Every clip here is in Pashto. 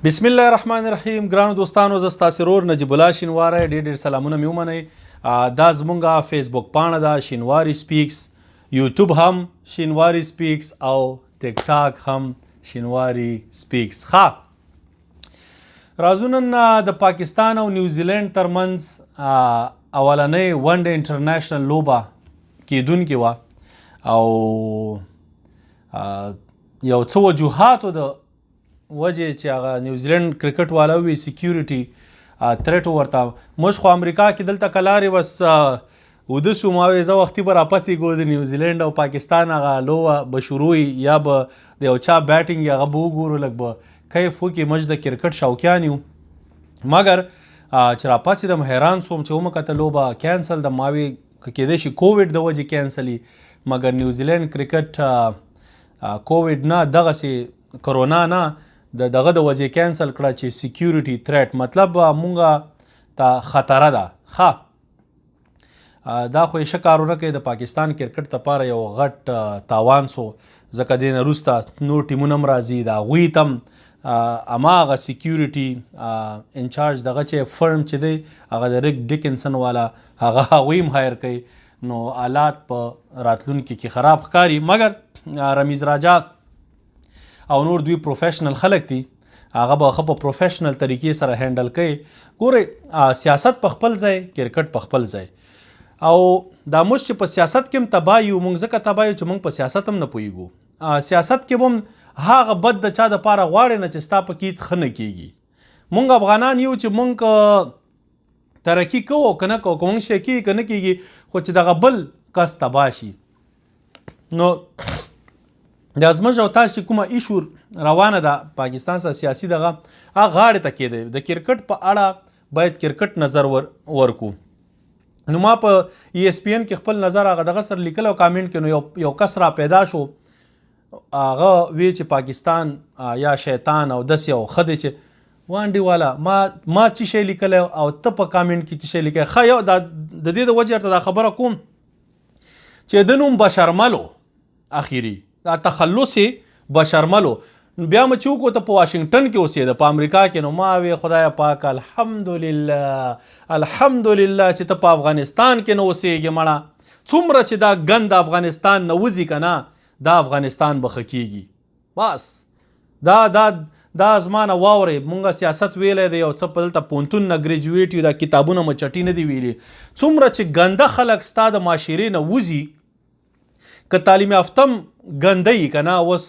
بسم الله الرحمن الرحیم. ګرانو دوستانو، زه ستاسو ورور نجیب الله شینواری. ډېر ډېر سلامونه مې ومنئ. دا زمونږه فیسبوک پاڼه ده شینواری سپیکس، یوټیوب هم شینواری سپیکس او ټیک ټاک هم شینواری سپیکس. ښه راځو، نن د پاکستان او نیوزیلند ترمنځ اولنۍ ون ډے انټرنیشنل لوبه کېدونکې وه او یو څه وجوهاتو د وجې چې هغه نیوزیلند کرکټ والا وی سکیورټي تریټ ورته. موږ خو امریکا کې دلته کلارې بس وده شو. ما وې زه وختي به راپاڅېږو، د نیوزیلند او پاکستان هغه لوبه به شروع وي یا به د یو چا بیټینګ هغه به وګورو، لږ به کیف وکړي. موږ د کرکټ شوقیان یو. مګر چې راپاڅېدم، حیران سوم چې ومه کته لوبه کینسل ده. ما وی که کېدای شي کوویډ د وجې کینسل، مګر نیوزیلند کرکټ کوویډ نه، دغسې کرونا نه، د دغه د وجې کینسل کړه چې سکیورټي تریټ، مطلب مونږه ته خطر ده. ښه، دا خو یې ښه کارونه کوي. د پاکستان کرکټ لپاره یو غټ تاوان سو، ځکه دې نه وروسته نور ټیمونه هم راځي، د هغوی ته هم هماغه سکیورټي انچارج دغه چې فرم چې دی، هغه د ریک ډیکنسن والا، هغه هغوی هم hire کوي. نو حالات په راتلونکي کې خراب ښکاري. مګر رمیز راجا او نور دوی پروفیشنل خلک دي، هغه به ښه په پروفیشنل طریقې سره handle کوي. ګورئ، سیاست په خپل ځای، کرکټ په خپل ځای. او دا موږ چې په سیاست کې هم تباه یو، موږ ځکه تباه یو چې موږ په سیاست هم نه پوهیږو. سیاست کې هم هغه بد د چا د پاره غواړي نه چې ستا پکې هېڅ ښه نه کیږي. موږ افغانان یو چې موږ ترقي کوو که نه کوو، که موږ شی کېږي که نه کېږي، خو چې دغه بل کس تباه شي. نو دا زموږ او تاسو کومه issue روانه ده پاکستان سره سیاسي، دغه هغه غاړې ته کېدی. د کرکټ په اړه باید کرکټ نظر ورکو. نو ما په ای اس پی ان کې خپل نظر هغه دغه سره لیکل او کامنټ کې نو یو کس را پیدا شو، هغه وی چې پاکستان یا شیطان او داسې او ښه دی چې وانډي والا. ما چې شی لیکلی او ته په کامنټ کې چې شی لیکلی. ښه، یو دا د دې د وجې ورته دا خبره کوم چې د نوم بشرملو اخیری دا تخلص یې بشرملو. بیا مې چې وکوته، په واشنګټن کې اوسېده، په امریکا کې. نو ما وی خدای پاک، الحمدلله، الحمدلله چې ته په افغانستان کې نه اوسېږې. مړه، څومره چې دا ګند افغانستان نه وځي که نه، دا افغانستان به ښه کېږي. بس دا زما نه واورئ. مونږ سیاست ویلی دی او څه په دلته پوهنتون نه ګریجویټ یو، دا کتابونه مو چټي نه دي ویلي. څومره چې ګنده خلک ستا د معاشرې نه وځي، که تعلیم یافته هم ګنده یي که نه، اوس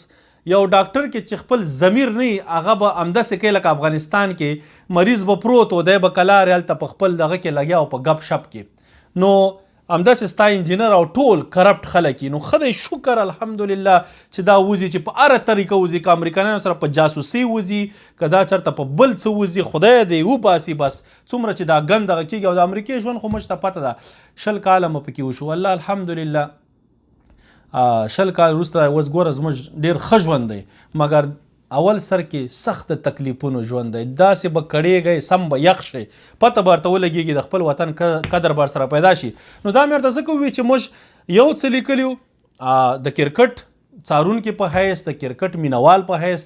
یو ډاکټر کې چې خپل ضمیر نه وي، هغه به همداسې کوي لکه افغانستان کې مریض به پروت و، دی به کلارې هلته په خپل دغه کې لګیا او په ګپ شپ کې. نو همداسې ستا انجینر او ټول corrupt خلک یي. نو ښه دی، شکر الحمدلله چې دا وځي، چې په هره طریقه وځي، که امریکایانو سره په جاسوسي وځي، که دا چېرته په بل څه وځي، خدای دې وباسي. بس څومره چې دا ګند دغه کېږي. او د امریکې ژوند خو موږ ته پته ده، 20 کاله مو پکې وشو. والله الحمدلله، 20 کال وروسته اوس ګوره زموږ ډېر ښه ژوند دی، مګر اول سر کې سخت تکلیفونو ژوند دی. داسې به کړېږی، سم به یخ شي، پته به ورته ولګېږي، د خپل وطن قدر به ورسره پیدا شي. نو دا مې ورته ځکه وویل چې موږ یو څه لیکلي، د کرکټ څارونکي په حیث، د کرکټ مینوال په حیث،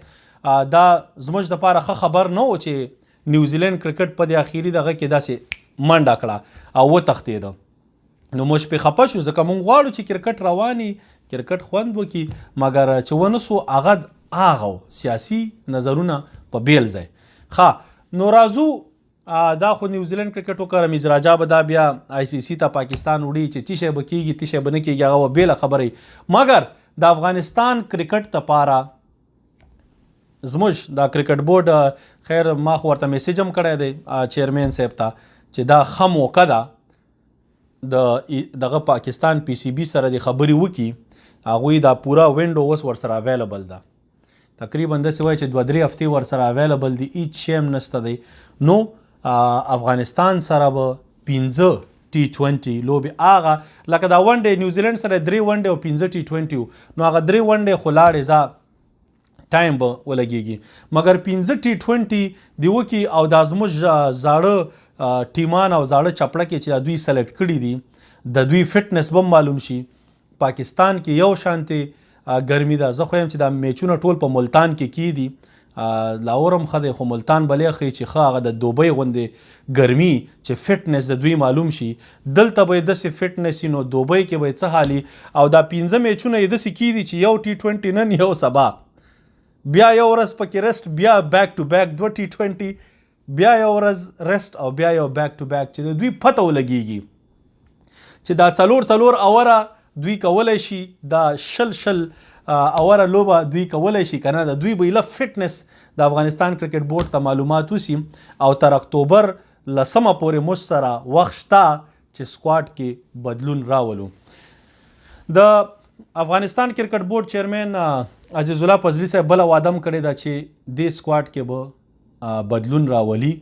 دا زموږ دپاره ښه خبر نه و چې نیوزیلند کرکټ په دې اخیري دغه کې داسې منډه کړه او وتښتېده. نو موږ پې خپه شو، ځکه موږ غواړو چې کرکټ رواني، کرکټ خوند وکړي، مګر چې ونه سو، هغه هغه سیاسي نظرونه په بیل ځای. ښه، نو راځو. دا خو نیوزیلند کرکټ وکړه. رمیز راجا به دا بیا آی سي سي ته پاکستان وړي چې څه شی به کېږي، څه شی به نه کېږي، هغه به بېله خبره. مګر د افغانستان کرکټ لپاره زموږ دا کرکټ بورډ، خیر ما خو ورته میسج هم کړی دی چیرمن صاحب ته چې دا ښه موقع ده، د دغه پاکستان پی سی بي سره د خبرې وکړي. هغوی دا پوره window اوس ورسره available ده، تقریبا داسې وایي چې 2-3 هفتې ورسره available دي، هیڅ شی هم نشته دی. نو افغانستان سره به پنځه ټي 20 لوبې، هغه لکه دا ون ډے نیوزیلند سره درې ون ډے او پنځه ټي 20، نو هغه درې ون ډے خو لاړې ځه، ټایم به ولګېږي، مګر پنځه ټي 20 دی وکي. او دا زموږ زاړه ټیمان او زاړه چپړکې چې دوی select کړي دي، د دوی فټنس به معلوم شي. پاکستان کې یو شانتې ګرمي ده. زه خو یم چې دا میچونه ټول په ملتان کې کیدي. لاهور هم ښه دی خو ملتان بلې ښه چې ښه هغه د دوبۍ غوندې ګرمي چې فټنس د دوی معلوم شي، دلته به یې داسې فټنس وي نو دوبۍ کې به یې څه حال وي. او دا 5 میچونه یې داسې کیږي چې یو ټي ټوینټي نن، یو سبا، بیا یو ورځ پکې ریسټ، بیا بیک ټو بیک 2 ټي ټوینټي، بیا یو ورځ ریسټ او بیا یو بیک ټو بیک، چې د دوی پته ولګیږي چې دا څلور څلور اوره دوی کولی شي، دا 20 20 اوره لوبه دوی کولی شي که نه. د دوی به ایله فټنس د افغانستان کرکټ بورډ ته معلومات وسی. او تر اکتوبر 10 پورې موږ سره وخت شته چې سکواډ کې بدلون راولو. د افغانستان کرکټ بورډ چیرمن عزیز الله فضلي صاحب بله وعده هم کړې ده چې دې سکواډ کې به بدلون راولي،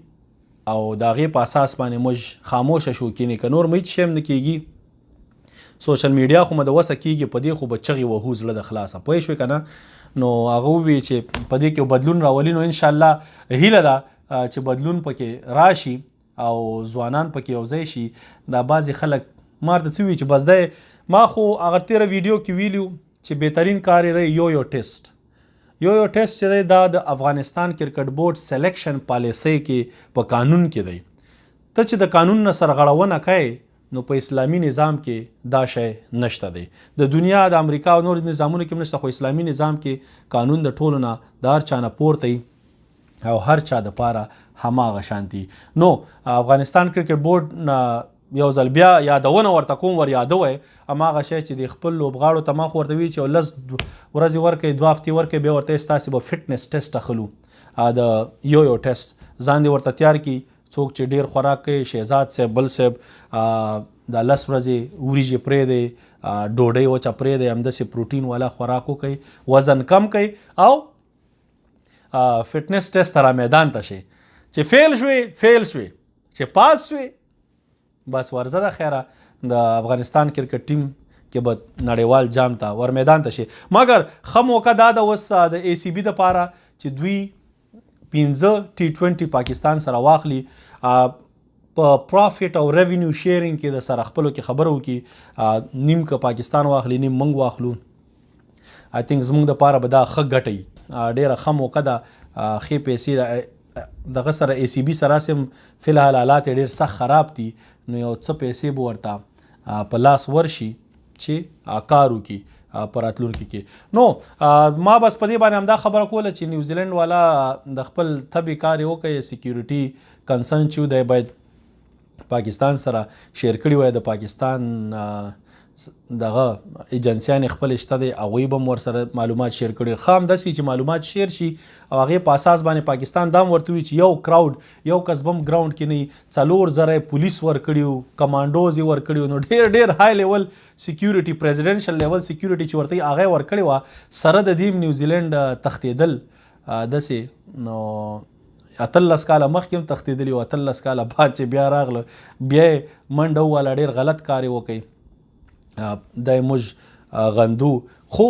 او د هغې په اساس باندې موږ خاموشه شو کینې که نور مو هېڅ شی هم نه کېږي، سوشل میډیا خو مو د وسه کېږي، په دې خو به چغې وهو زړه د خلاصه، پوه شوې که نه؟ نو هغه ووی چې په دې کې بدلون راولي، نو انشاءالله هیله ده چې بدلون پکې راشي او ځوانان پکې یو ځای شي. دا بعضې خلک مار ته څه وي چې بس دی، ما خو هغه تېره ویډیو کې ویلي چې بهترین کار یې دی یو یو ټیسټ، یو یو ټیسټ چې دی دا د افغانستان کرکټ بورډ سلیکشن پالیسۍ کې په قانون کې دی. ته چې د قانون نه سرغړونه کوې نو په اسلامي نظام کې دا شی نشته دی، د دنیا د امریکا او نور نظامونو کې هم نشته، خو اسلامي نظام کې قانون د ټولو نه د هر چا نه پورته او هر چا د پاره هماغه شانتي. نو افغانستان کرکټ بورډ نه یو ځل بیا یادونه ورته کوم، ور یادوی هماغه شی چې د خپل لوبغاړو ته ما خو ورته وی چې 10 ورځې ورکړئ، 2 هفتې ورکړئ، بیا ورته ستاسې به فټنس ټیسټ اخلو، د یو یو ټیسټ ځان دې ورته تیار کړي. څوک چې ډیر خوراک کوي، شهزاد صاحب بل صاحب، دا 10 ورځې وریجې پرېږدئ، ډوډۍ وچه پرېږدئ، همداسې پروټین والا خوراک وکړئ، وزن کم کړئ او فټنس ټیسټ ته را میدان ته شئ. چې فیل شوې فیل شوې، چې پاس شوې بس ورځه د خیره، د افغانستان کرکټ ټیم کې به نړیوال جام ته ور میدان ته شي. مګر ښه موقع دا ده اوس د ای سی بي دپاره چې دوی 5 ټي ټوینټي پاکستان سره واخلي، په پروفیټ او ریونیو شیرینګ کې د سره خپلو کې خبرو وکړي، نیم که پاکستان واخلي نیم موږ واخلو. آی تھنک زموږ دپاره به دا ښه ګټه وي، ډېره ښه موقع ده، ښې پیسې ده. دغه سره ای سی بي سره هسې هم فی الحال حالات یې ډېر سخت خراب دي، نو یو څه پیسې به ورته په لاس ورشي چې کار وکړي په راتلونکي کې. نو ما بس په دې باندې همدا خبره کوله چې نیوزیلینډ والا د خپل طبي کار یې وکړي، سکیورټي کنسرن چې دی باید پاکستان سره شیر کړي وای، د پاکستان دغه ایجنسیانې خپلې شته دی، هغوی به هم ورسره معلومات شیر کړي. ښه همداسې چې معلومات شیر شي او هغې په اساس باندې پاکستان دا هم ورته وي چې یو کراوډ یو کس به هم ګراوند کې نه وي، 4000 یې پولیس ورکړي وو، کمانډوز یې ورکړي وو، نو ډېر ډېر های لیول سکیورټي، پریزیډنشل لیول سکیورټي چې ورته هغه یې ورکړې وه. سره د دې نیوزیلینډ تښتېدل داسې، نو 18 کاله مخکې هم تښتېدلي وو، 18 کاله بعد چې بیا راغله بیا یې منډه وواله، ډېر غلط کار یې وکړ، دا یې موږ غندو. خو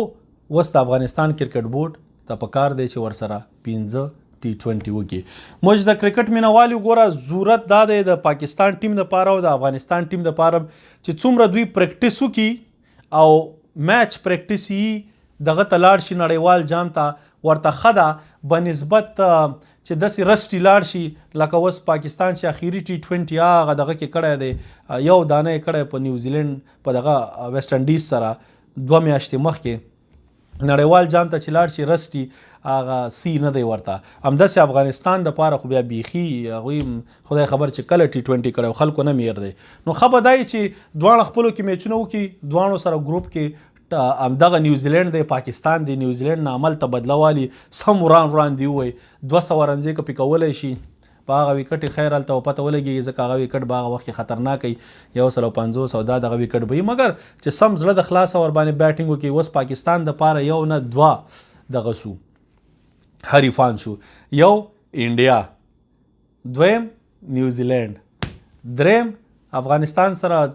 اوس د افغانستان کرکټ بورډ ته په کار دی چې ورسره 5 ټي ټوینټي وکړي. موږ د کرکټ مینوال یو، ګوره ضرورت دا دی د پاکستان ټیم دپاره او د افغانستان ټیم دپاره چې څومره دوی پریکټس وکړي او میچ پریکټس یي دغه ته لاړ شي نړیوال جام ته، ورته ښه ده بنسبت چې داسې رسټي لاړ شي لکه اوس پاکستان چې اخیری ټي ټوینټي هغه دغه کې کړی دی، یو دانه یې کړی په نیوزیلینډ په دغه ویسټ انډیز سره 2 میاشتې مخکې نړیوال جام ته چې لاړ شي رسټي هغه سی نه دی ورته. همداسې افغانستان دپاره خو بیا بیخي هغوی خدای خبر چې کله ټي ټوینټي کړی او خلکو نه میر دی. نو ښه به دا وي چې دواړه خپلو کې میچونه وکړي، دواړو سره ګروپ کې همدغه نیوزیلینډ دی پاکستان دی، نیوزیلینډ نه عمل ته بدله والي، سم وران وران دی ووایي، 200 رنزې که پې کولی شي په هغه ویکټ یې خیر هلته به پته ولګېږي، ځکه هغه ویکټ به هغه وخت کې خطرناک وي، 150 او دا دغه ویکټ به وي، مګر چې سم زړه د خلاصه ورباندې بیټینګ وکړي. اوس پاکستان دپاره یو نه دوه دغه سو حریفان شو، یو انډیا، دویم نیوزیلینډ، دریم افغانستان سره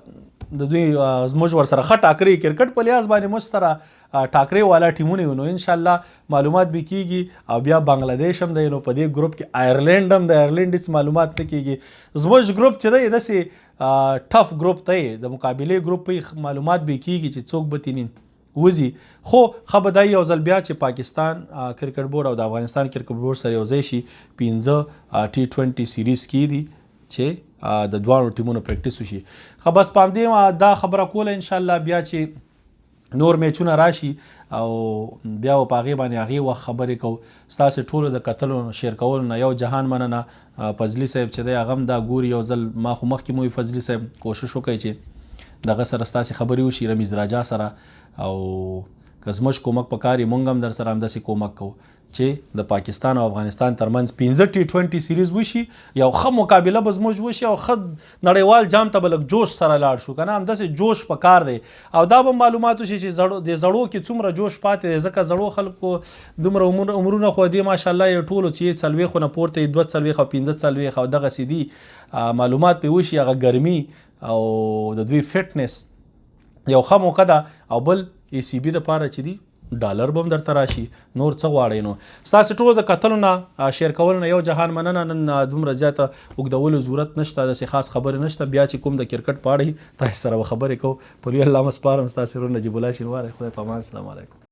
د دوی زموږ ورسره ښه ټاکرې کرکټ په لحاظ باندې موږ سره ټاکرې والا ټیمونه یو، نو انشاءالله معلومات به کیږي. او بیا بنګلادیش هم دی، نو په دې ګروپ کې آیرلینډ هم دی، آیرلینډ هېڅ معلومات نه کیږي. زموږ ګروپ چې دی داسې ټف ګروپ دی، د مقابلې ګروپ په معلومات به کیږي چې څوک به تیني وځي. خو ښه به دا وي یو ځل بیا چې پاکستان کرکټ بورډ او د افغانستان کرکټ بورډ سره یو ځای شي، 5 ټي 20 سیریز کیدي چې د دواړو ټیمونو پریکټیس وشي. ښه، بس په همدې دا خبره کوله. ان شاء الله بیا چې نور میچونه راشي او بیا په هغې باندې هغې وخت خبرې کوو. ستاسې ټولو د کتلو، شیر کولو نه یو جهان مننه. فضلي صاحب چې دی، هغه هم دا ګوري. یو ځل ما خو مخکې مو، فضلي صاحب، کوشش وکړئ چې دغه سره ستاسې خبرې وشي، رمیز راجا سره، او که زموږ کومک پکار وي، مونږ هم در سره همداسې کومک کوو چې د پاکستان او افغانستان ترمنځ 5 ټي 20 سیریز وشي. یو ښه مقابله به زموږ وشي او ښه نړیوال جام ته به لږ جوش سره لاړ شو کنه. همداسې جوش په کار دی او دا به معلومات وشي چې زړو د زړو کې څومره جوش پاتې دی، ځکه زړو خلکو دومره عمرونه خو دي ماشاءالله یې ټولو چې 40 نه پورته، 42 او 45 او دغسې دي. معلومات پرې وشي، هغه ګرمي او د دوی فټنس، یو ښه موقع ده. او بل ای سي بي دپاره چې دي، ډالر به هم درته راشي، نور څه غواړئ؟ نو ستاسو ټولو د کتلو نه، شیر کولو نه یو جهان مننه. نن دومره زیاته اوږدولو ضرورت نشته، داسې خاص خبرې نشته. بیا چې کوم د کرکټ په اړه، تاسو سره به خبرې کوو. په لوی الله مو سپارم. ستاسو ورور نجیب الله شینواری. خدای په امان. السلام علیکم.